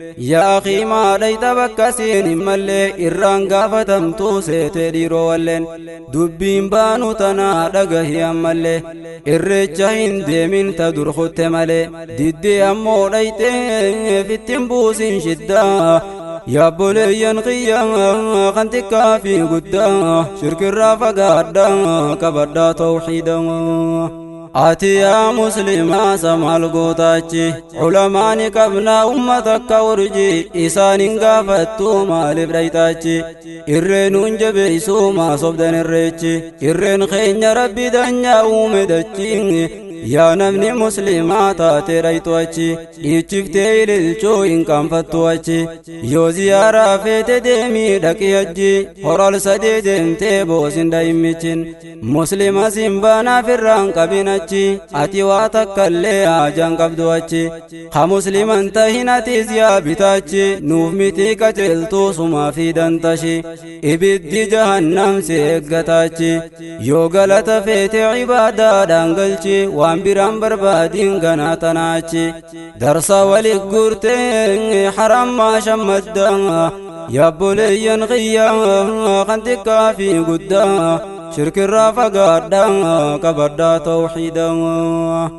Yaa akii maadhayta bakka siin hin mallee irraan gaafatamtuu seetee dhiiroo walleen dubbiin baanu tanaa dhagahi ammallee irreecha hin deemin ta dur kutte malee diddee ammoo dhaytee fittin buusin shiddaa. Yaabboleeyyan qiyyaa kan xiqqaa fi guddaa shirkirraa fagaadhaa qabadhaa tawxiidaa. Ati yaa muslimaa samaal gootaachi culamaani qabnaa ummata akka urjii isaan hin gaafattuu maaliif dhayxaachi irreenuun jabeeysuu maa sobdan irreechi irreen keenya rabbi danyaa uume dachii yaa namni muslimaa taate dhayxu achi dhiichiftee ililchuu hin qaanfattu achi yoo ziyaaraa feete deemii dhaqi hajji horal sadee deemtee boosin daa'imichin muslima simbaanaaf irraan qabin achi ati waa takkallee haajaan qabdu achi ha musliman tahin atis yaa bitaachi nuuf mitii qajeeltuu sumaa fi dantashi ibiddi jahannam si eeggataachi yoo galata feete ibaadaadhaan galchi waan biraan barbaadiin ganaa tanaachi darsa walit guurtee harammaa shammaddaa yaabboleeyyan qiyyaa kan xiqqaa fi guddaa shirkirraa fagaadhaa qabadhaa tawxiidaa.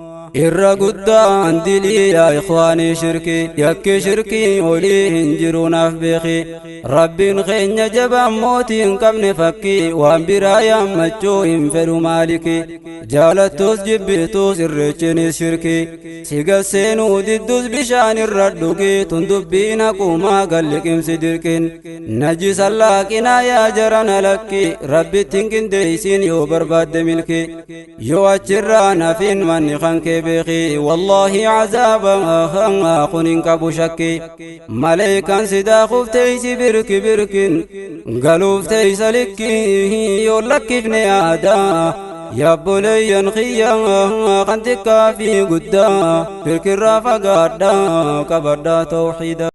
Irra guddaan dilii yaa ikhwaanii shirki yakki shirkii olii hin jiru naaf beeki rabbiin keenya jabaan mootii hin qabne fakkii waan biraa yaammachuu hin fedhu maaliki jaalattus jibbitus irreechinis shirki siga seenuu diddus bishaan irra dhugi tun dubbiin haqumaa galliqimsi dirqin najisa laaqinaa yaa jarana lakki rabbitti hin qindeeysin yoo barbaadde milki yoo achirraa nafin manni kan kee beeki wallaahi cazaaba kun hin qabu shakki maleeykan sidaa kufteeysi birki birkin galuuf teeysa likki yoo lakkifne aadaa yaabboleeyyan kiyyaa kan xiqqaa fi guddaa shirkirraa fagaadhaa qabadhaa tawxiida.